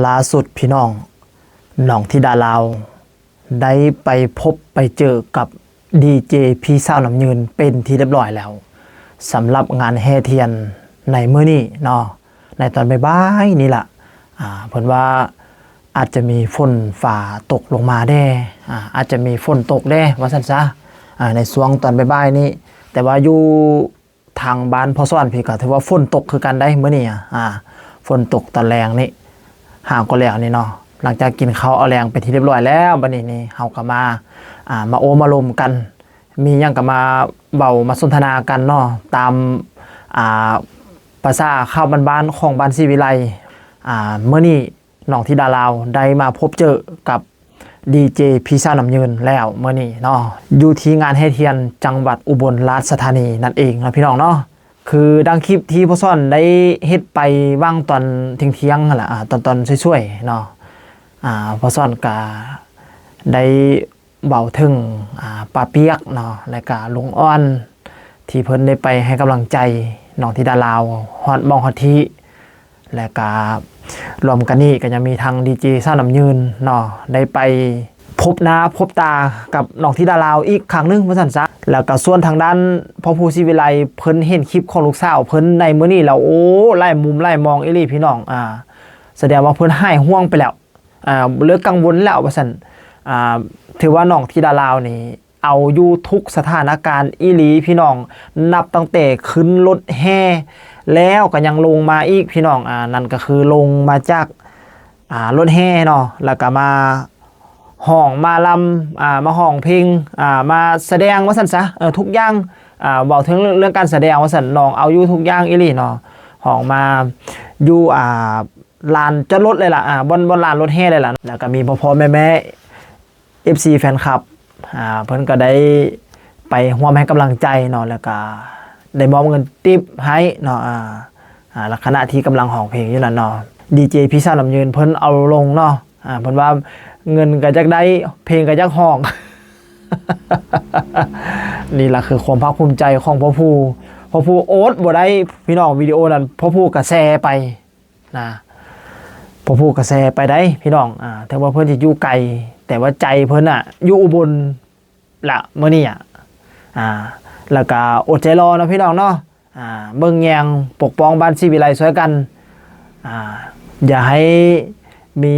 ລ່າສຸດພີ່ນ້ອງ ນ້ອງທິດາລາວ ໄດ້ໄປພົບໄປເຈີກັບດີເຈພີ່ສາວນ້ຳຍືນເປັນທີ່ຮຽບຮ້ອຍແລ້ວ ສຳລັບງານແຫ່ທຽນໃນມື້ນີ້ເນາະ ໃນຕອນບ່າຍໆນີ້ລະ ອາ ເພິ່ນວ່າອາດຈະມີຝົນຟ້າຕົກລົງມາແດ່ ອາ ອາດຈະມີຝົນຕົກແດ່ວ່າຊັ້ນຊະ ອາ ໃນຊ່ວງຕອນບ່າຍໆນີ້ ແຕ່ວ່າຢູ່ ທາງບ້ານພໍ່ສອນພີ້ກໍຖືວ່າຝົນຕົກຄືກັນໄດ໋ມື້ນີ້ ອາ ຝົນຕົກຕອນແລງນີ້ ຫາກໍແລ້ວນີ້ເນາະ ຫຼັງຈາກກິນເຂົ້າເອົາແລງເປັນທີ່ຮຽບຮ້ອຍແລ້ວ ບັດນີ້ນີ້ເຮົາກໍມາ ອາ ມາໂອ້ມາລົມກັນ ມີຫຍັງກໍມາເວົ້າມາສົນທະນາກັນເນາະ ຕາມ ອາ ພາສາຂ່າວບ້ານໆຂອງບ້ານສີວິໄລ ອາ ມື້ນີ້ ນ້ອງທິດາລາວໄດ້ມາພົບເຈີກັບດີເຈພີ່ສາວນ້ຳຍືນແລ້ວມື້ນີ້ເນາະ ຢູ່ທີ່ງານແຫ່ທຽນຈັງຫວັດອຸບົນລາຊະທານີນັ້ນເອງເນາະພີ່ນ້ອງເນາະ ຄືດັ່ງຄລິບທີ່ພໍ່ສອນໄດ້ເຮັດໄປຫວ່າງຕອນທ່ຽງໆຫັ້ນລະ ອາ ຕອນໆສວຍໆເນາະ ອາ ພໍ່ສອນກະໄດ້ ເວົ້າເຖິງ ອາ ປ້າປຽກເນາະ ແລະກະລຸງອ່ອນ ທີ່ເພິ່ນໄດ້ໄປໃຫ້ກຳລັງໃຈນ້ອງທິດາລາວຮອດໝ່ອງຮອດທີ່ ແລະກະລວມກັນນີ້ກໍຍັງມີທັງດີເຈສາວນ້ຳຍືນເນາະ ໄດ້ໄປພົບໜ້າພົບຕາກັບນ້ອງທິດາລາວອີກຄັ້ງໜຶ່ງວ່າຊັ້ນຊະ ແລ້ວກໍສ່ວນທາງດ້ານພໍ່ຜູ້ສີວິໄລ ເພິ່ນເຫັນຄລິບຂອງລູກສາວເພິ່ນໃນມື້ນີ້ແລ້ວ ໂອ້ ຫຼາຍມຸມຫຼາຍມອງອີ່ຫຼີພີ່ນ້ອງ ອາ ສະແດງວ່າເພິ່ນຫາຍຫ່ວງໄປແລ້ວ ອ່າ ເລີກກັງວົນແລ້ວວ່າຊັ້ນ ອ່າ ຖືວ່ານ້ອງທິດາລາວນີ້ເອົາຢູ່ທຸກສະຖານະການອີ່ຫຼີພີ່ນ້ອງ ນັບຕັ້ງແຕ່ຂຶ້ນລົດແຫ່ແລ້ວກໍຍັງລົງມາອີກພີ່ນ້ອງ ອ່າ ນັ້ນກໍຄືລົງມາຈາກ ອ່າ ລົດແຫ່ເນາະ ແລ້ວກໍມາຮ້ອງມາລຳ ອ່າ ມາຮ້ອງເພງ ອ່າ ມາສະແດງວ່າຊັ້ນຊະ ເອີ ທຸກຢ່າງ ອ່າ ເວົ້າເຖິງເລື່ອງການສະແດງວ່າຊັ້ນ ນ້ອງເອົາຢູ່ທຸກຢ່າງອີ່ຫຼີເນາະ ຮ້ອງມາຢູ່ ອ່າ ລານຈອດລົດເລີຍລະ ອ່າ ບ່ອນ ບ່ອນລານລົດແຫ່ເລີຍລະ ແລ້ວກໍມີພໍ່ໆແມ່ໆ ເອັຟຊີ ແຟນຄລັບ ອ່າ ເພິ່ນກໍໄດ້ໄປຮ່ວມໃຫ້ກຳລັງໃຈເນາະ ແລ້ວກໍໄດ້ມອບເງິນຕິບໃຫ້ເນາະ ອ່າ ອ່າ ລະຂະນະທີ່ກຳລັງຮ້ອງເພງຢູ່ນັ້ນເນາະ ດີເຈພີ່ສາວນ້ຳຍືນເພິ່ນເອົາລົງເນາະ ອ່າ ເພິ່ນວ່າເງິນກໍຢາກໄດ້ ເພງກໍຢາກຮ້ອງ ນີ້ລະຄືຄວາມພາກພູມໃຈຂອງພໍ່ຜູ້ ພໍ່ຜູ້ອົດບໍ່ໄດ້ພີ່ນ້ອງ ວິດີໂອນັ້ນພໍ່ຜູ້ກໍແຊໄປ ນະ ພໍ່ຜູ້ກະແຊໄປໄດ໋ພີ່ນ້ອງ ອ່າ ເຖິງວ່າເພິ່ນຊິຢູ່ໄກ ແຕ່ວ່າໃຈເພິ່ນນະຢູ່ອຸບົນລະມື້ນີ້ ອ່າ ແລ້ວກະອົດໃຈລໍເນາະພີ່ນ້ອງເນາະ ອ່າ ເບິ່ງແຍງປົກປ້ອງບ້ານສີວິໄລຊ່ວຍກັນ ອ່າ ຢ່າໃຫ້ມີ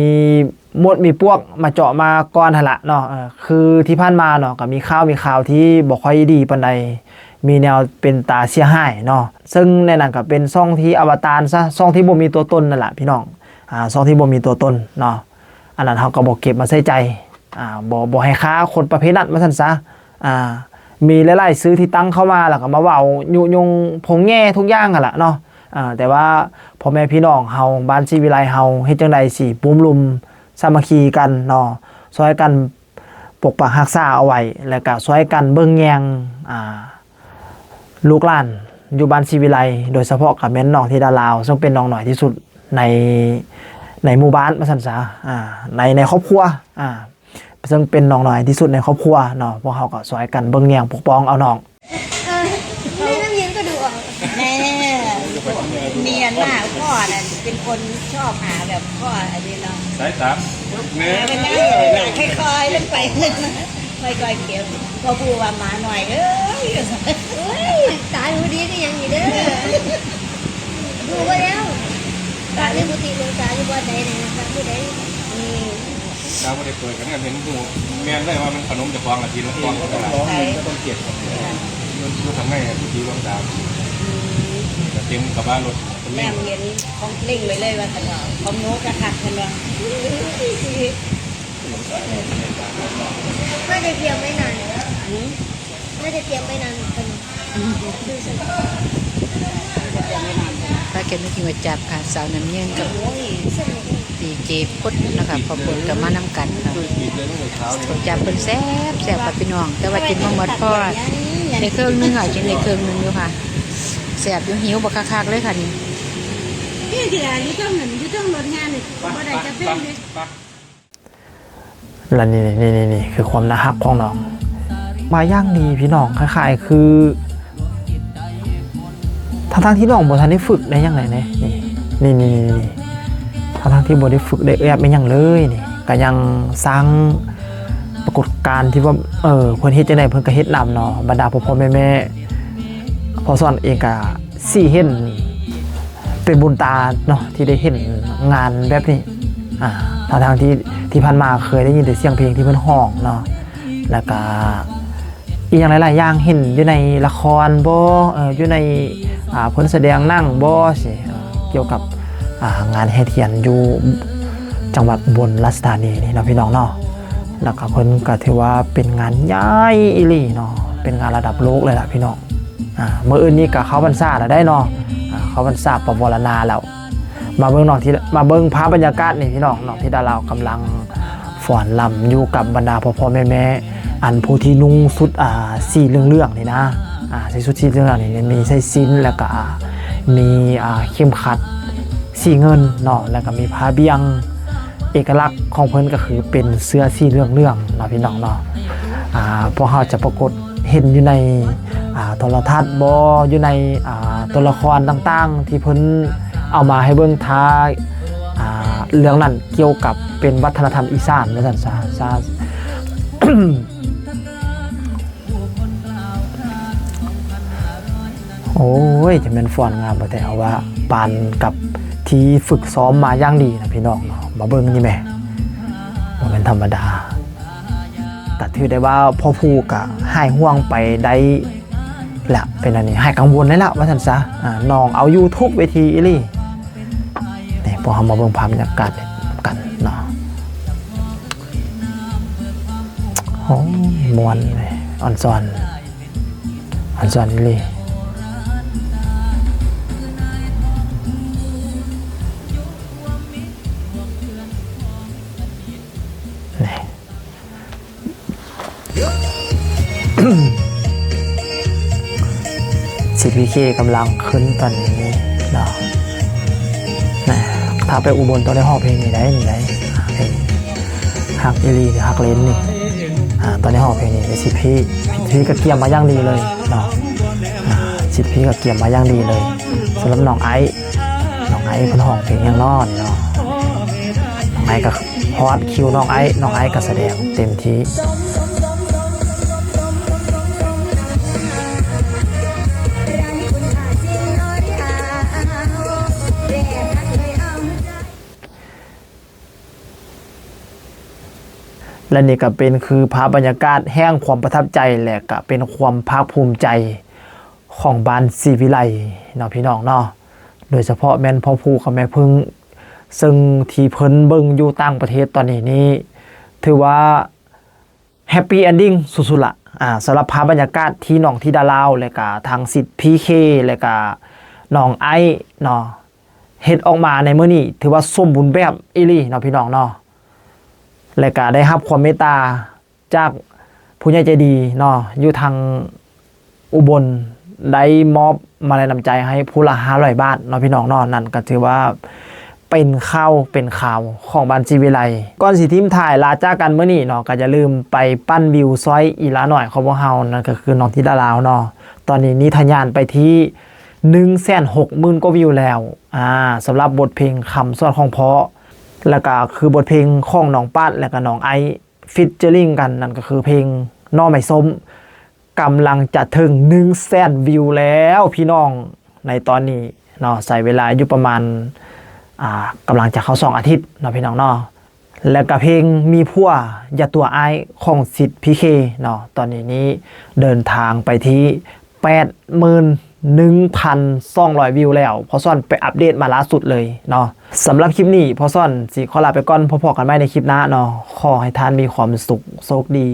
ມົດມີປວກມາເຈາະມາກ່ອນຫັ້ນລະເນາະ ເອີ ຄືທີ່ຜ່ານມາເນາະ ກໍມີຂ່າວ ມີຂ່າວທີ່ບໍ່ຄ່ອຍດີປານໃດ ມີແນວເປັນຕາເສຍຫາຍເນາະ ເຊິ່ງໃນນັ້ນກໍເປັນຊ່ອງທີ່ອະວະຕານຊະ ຊ່ອງທີ່ບໍ່ມີຕົວຕົນນັ້ນລະພີ່ນ້ອງ ອາ ຊ່ອງທີ່ບໍ່ມີຕົວຕົນເນາະ ອັນນັ້ນເຮົາກໍບໍ່ເກັບມາໃສ່ໃຈ ອາ ບໍ່ ບໍ່ໃຫ້ຄ່າຄົນປະເພດນັ້ນວ່າຊັ້ນຊະ ອາ ມີຫຼາຍໆຊື່ທີ່ຕັ້ງເຂົ້າມາ ແລ້ວກໍມາເວົ້າຍຸຍົງພົງແຫຍ່ທຸກຢ່າງຫັ້ນລະເນາະ ອາ ແຕ່ວ່າພໍ່ແມ່ພີ່ນ້ອງເຮົາ ບ້ານສີວິໄລເຮົາ ເຮັດຈັ່ງໃດຊິປຸ້ມລຸມ ສາມັກຄີກັນເນາະ ຊ່ວຍກັນປົກປັກຮັກສາເອົາໄວ້ ແລະກະຊ່ວຍກັນເບິ່ງແຍງ ອ່າ ລູກຫຼານຢູ່ບ້ານສີວິໄລ ໂດຍສະເພາະກະແມ່ນນ້ອງທິດາລາວ ເຊິ່ງເປັນນ້ອງນ້ອຍທີ່ສຸດໃນ ໃນໝູ່ບ້ານວ່າຊັ້ນຊະ ອ່າ ໃນ ໃນຄອບຄົວ ອ່າ ເຊິ່ງເປັນນ້ອງນ້ອຍທີ່ສຸດໃນຄອບຄົວເນາະ ພວກເຮົາກໍຊ່ວຍກັນເບິ່ງແຍງປົກປ້ອງເອົານ້ອງ. ເອີ ແມ່ນ້ຳເຢັນກໍດູອອກ. ແນ່ ນຽນມາກ ພໍ່ນັ້ນເປັນຄົນຊອບຫາແບບພໍ່ອັນນີ້ເນາະ ສາຍຕາ ເອີ ເປັນແນວ ຄ່ອຍໆ ເພິ່ນໄປ ຄ່ອຍໆ ເກັບ ບໍ່ຮູ້ວ່າໝານ້ອຍເອີຍ ໂອ້ຍ ຕາຫູດີຄືຫຍັງນີ້ເດີ ຮູ້ບໍ່ແລ້ວ ຕານີ້ບໍ່ຕິເລື່ອງຕາຢູ່ບ່ອນໃດນີ້ ຈັກຜູ້ໃດ ນີ້ ຕາບໍ່ໄດ້ເປີດ ຄັນເຫັນຮູ້ແມ່ນເລີຍວ່າມັນຂະໜົມເຈົ້າຂອງລະ ກິນລະກອງ ຕ້ອງເກັບ ຢູ່ ຢູ່ຂ້າງໃນ ຜູ້ດີລວງຕາ ກະເຕັມກະບະລົດ ແນມເຫັນຂອງເລັ່ງໄວ້ເລີຍວ່າຊັ້ນເນາະ ຂອງໜູກະຄັກເພິ່ນວ່າ ວ່າຈະກຽມໄວ້ນານ ຫື ວ່າຈະກຽມໄວ້ນານເພິ່ນ ພາກັນມາກິນກວຍຈັບຄ່ະ ສາວນ້ຳເຢັນກັບດີເຈພົດເນາະຄ່ະ ພໍ່ພົດກໍມານຳກັນເນາະ ກວຍຈັບເພິ່ນແຊບໆ ຄ່ະພີ່ນ້ອງ ແຕ່ວ່າກິນບໍ່ໝົດ ເພາະວ່າໄດ້ເຄິ່ງໜຶ່ງ ກິນໄດ້ເຄິ່ງໜຶ່ງຢູ່ຄ່ະ ແຊບຢູ່ ຫິວບັກຄັກໆເລີຍຄ່ະນີ້ ນີ້ທີ່ລະ ຢູ່ເທິງນັ້ນ ຢູ່ເທິງລົດແຫ່ນີ້ ບໍ່ໄດ້ຈະເປັນເດ້. ລະນີ້ ນີ້ ນີ້ ນີ້ຄືຄວາມໜ້າຮັກຂອງນ້ອງ ມາຢ່າງດີພີ່ນ້ອງ ຄ້າຍໆຄື ທັງໆທີ່ນ້ອງບໍ່ທັນໄດ້ຝຶກໄດ້ຫຍັງໃດເດ້ ນີ້ ນີ້ ນີ້ ນີ້ ນີ້ ເພ ທັງໆທີ່ບໍ່ໄດ້ຝຶກໄດ້ແອບອີ່ຫຍັງເລີຍນີ້ ກໍຍັງສ້າງປາກົດການທີ່ວ່າ ເອີ ເພິ່ນເຮັດຈັ່ງໃດເພິ່ນກໍເຮັດນຳເນາະ. ບັນດາພໍ່ໆແມ່ໆ ພໍ່ສອນເອງກໍຊິເຫັນເປັນບຸນຕາເນາະ ທີ່ໄດ້ເຫັນງານແບບນີ້ ອາ ທັງໆທີ່ ທີ່ຜ່ານມາເຄີຍໄດ້ຍິນແຕ່ສຽງເພງທີ່ເພິ່ນຮ້ອງເນາະ ແລ້ວກໍ ອີ່ຫຍັງຫຼາຍໆຢ່າງ ເຫັນຢູ່ໃນລະຄອນບໍ ເອີ ຢູ່ໃນ ອ່າ ເພິ່ນສະແດງໜັງບໍ ຊິ ເອີ ກ່ຽວກັບ ອ່າ ງານແຫ່ທຽນຢູ່ຈັງຫວັດອຸບົນລາຊະທານີນີ້ເນາະ ພີ່ນ້ອງເນາະ. ແລ້ວກໍເພິ່ນກໍຖືວ່າເປັນງານໃຫຍ່ອີ່ຫຼີເນາະ ເປັນງານລະດັບໂລກເລີຍລະ ພີ່ນ້ອງ. ອ່າ ມື້ອື່ນນີ້ກໍເຂົ້າພັນສາແລ້ວໄດ໋ເນາະ ອ່າ ເຂົ້າພັນສາປະວາລະນາແລ້ວ. ມາເບິ່ງນ້ອງທີ່ ມາເບິ່ງພາບບັນຍາກາດນີ້ ພີ່ນ້ອງ ນ້ອງທິດາລາວກຳລັງຟ້ອນລຳຢູ່ກັບບັນດາພໍ່ໆແມ່ໆ ອັນຜູ້ທີ່ນຸ່ງຊຸດ ອ່າ ສີເຫຼືອງໆນີ້ນະ ອ່າ ໃສ່ຊຸດສີເຫຼືອງນີ້ ມີສາຍສິ້ນ ແລ້ວກະ ອ່າ ມີ ອ່າ ເຂັມຂັດສີເງິນເນາະ ແລ້ວກະມີຜ້າບ່ຽງ. ເອກະລັກຂອງເພິ່ນກໍຄືເປັນເສື້ອສີເຫຼືອງໆເນາະ ພີ່ນ້ອງເນາະ. ອ່າ ພວກເຮົາຈະປາກົດ ເຫັນຢູ່ໃນ ອ່າ ໂທລະທັດບໍ ຢູ່ໃນ ອ່າ ຕົວລະຄອນຕ່າງໆ ທີ່ເພິ່ນເອົາມາໃຫ້ເບິ່ງ ຖ້າ ອ່າ ເລື່ອງນັ້ນກ່ຽວກັບເປັນວັດທະນະທຳອີສານວ່າຊັ້ນຊະ ຊະ. ໂອ້ຍ ຈະແມ່ນຟ້ອນງາມບໍ່ແທ້ ເຮົາວ່າປານກັບທີ່ຝຶກຊ້ອມມາຢ່າງດີນະ ພີ່ນ້ອງເນາະ. ມາເບິ່ງນີ້ແມ ບໍ່ແມ່ນທຳມະດາ. ກໍຖືໄດ້ວ່າພໍ່ຜູ້ກໍຫາຍຫ່ວງໄປໄດ້ແລ້ວ ເປັນອັນນີ້ ຫາຍກັງວົນໄດ້ແລ້ວວ່າຊັ້ນຊະ. ອາ ນ້ອງເອົາຢູ່ທຸກເວທີອີ່ຫຼີ. ນີ້ ພວກເຮົາມາເບິ່ງພາບບັນຍາກາດກັນເນາະ. ໂອ້ຍ ມ່ວນເລີຍ ອ່ອນຊອນ ອ່ອນຊອນອີ່ຫຼີ. ນີ້ ສິດ ພີເຄ ກຳລັງຂຶ້ນຕອນນີ້ເນາະ. ນະ ຖ້າໄປອຸບົນຕ້ອງໄດ້ຮ້ອງເພງນີ້ໄດ໋ ນີ້ໄດ໋ ເພງຮັກອີ່ຫຼີ ຮັກເຫຼັ້ນນີ້. ອາ ຕອນນີ້ຮ້ອງເພງນີ້ ສິດ ພີ ສິດ ພີ ກໍກຽມມາຢ່າງດີເລີຍເນາະ. ອາ ສິດ ພີ ກໍກຽມມາຢ່າງດີເລີຍ ສຳລັບນ້ອງໄອ ນ້ອງໄອເພິ່ນຮ້ອງເພງຫຍັງເນາະນີ້ເນາະ. ນ້ອງໄອກໍຮອດຄິວນ້ອງໄອ ນ້ອງໄອກໍສະແດງເຕັມທີ່. ແລະ ນີ້ກໍເປັນຄືພາບບັນຍາກາດແຫ່ງຄວາມປະທັບໃຈ ແລະ ກໍເປັນຄວາມພາກພູມໃຈ ຂອງບ້ານສີວິໄລເນາະ ພີ່ນ້ອງເນາະ. ໂດຍສະເພາະແມ່ນພໍ່ພູກັບແມ່ເພິ່ງ ເຊິ່ງທີ່ເພິ່ນເບິ່ງຢູ່ຕ່າງປະເທດຕອນນີ້ນີ້ ຖືວ່າແຮັບປີ້ເອັນດິ້ງສຸດໆລະ. ອາ ສຳລັບພາບບັນຍາກາດທີ່ນ້ອງທິດາລາວ ແລະກະທາງສິດ ພີເຄ ແລະກະນ້ອງໄອເນາະ ເຮັດອອກມາໃນມື້ນີ້ ຖືວ່າສົມບູນແບບອີ່ຫຼີເນາະ ພີ່ນ້ອງເນາະ. ແລະກະໄດ້ຮັບຄວາມເມດຕາ ຈາກຜູ້ໃຫຍ່ໃຈດີເນາະ ຢູ່ທາງອຸບົນ ໄດ້ມອບມາແລງນ້ຳໃຈໃຫ້ຜູ້ລະຫ້າຮ້ອຍບາດເນາະ ພີ່ນ້ອງເນາະ. ນັ້ນກໍຖືວ່າເປັນຂ່າວເປັນຄາວຂອງບ້ານສີວິໄລ. ກ່ອນຊິຖິ້ມທ້າຍລາຈາກກັນມື້ນີ້ເນາະ ກໍຢ່າລືມໄປປັ້ນວິວຊ່ອຍອີ່ຫຼ້ານ້ອຍຂອງພວກເຮົາ ນັ້ນກໍຄືນ້ອງທິດາລາວເນາະ. ຕອນນີ້ນີ້ທະຍານໄປທີ່ໜຶ່ງແສນຫົກໝື່ນກວ່າວິວແລ້ວ. ອາ ສຳລັບບົດເພງຄຳສອນຂອງພໍ່ ແລ້ວກໍຄືບົດເພງຂອງນ້ອງປາດ ແລ້ວກໍນ້ອງໄອ ຟີດເຈີລິງກັນ ນັ້ນກໍຄືເພງໜໍ່ໄມ້ສົ້ມ ກຳລັງຈະເຖິງໜຶ່ງແສນວິວແລ້ວ ພີ່ນ້ອງ. ໃນຕອນນີ້ເນາະ ໃຊ້ເວລາຢູ່ປະມານ ອ່າ ກຳລັງຈະເຂົ້າສອງອາທິດເນາະ ພີ່ນ້ອງເນາະ. ແລ້ວກໍເພງມີຜົວຢ່າຕົວະອ້າຍຂອງສິດ ພີເຄ ເນາະ ຕອນນີ້ນີ້ເດີນທາງໄປທີ່ແປດໝື່ນໜຶ່ງພັນສອງຮ້ອຍວິວແລ້ວ ພໍ່ສອນໄປອັບເດດມາລ່າສຸດເລີຍເນາະ. ສຳລັບຄລິບນີ້ ພໍ່ສອນຊິຂໍລາໄປກ່ອນ ພໍ້ກັນໃໝ່ໃນຄລິບໜ້າເນາະ. ຂໍໃຫ້ທ່ານມີຄວາມສຸກ ໂຊກດີ.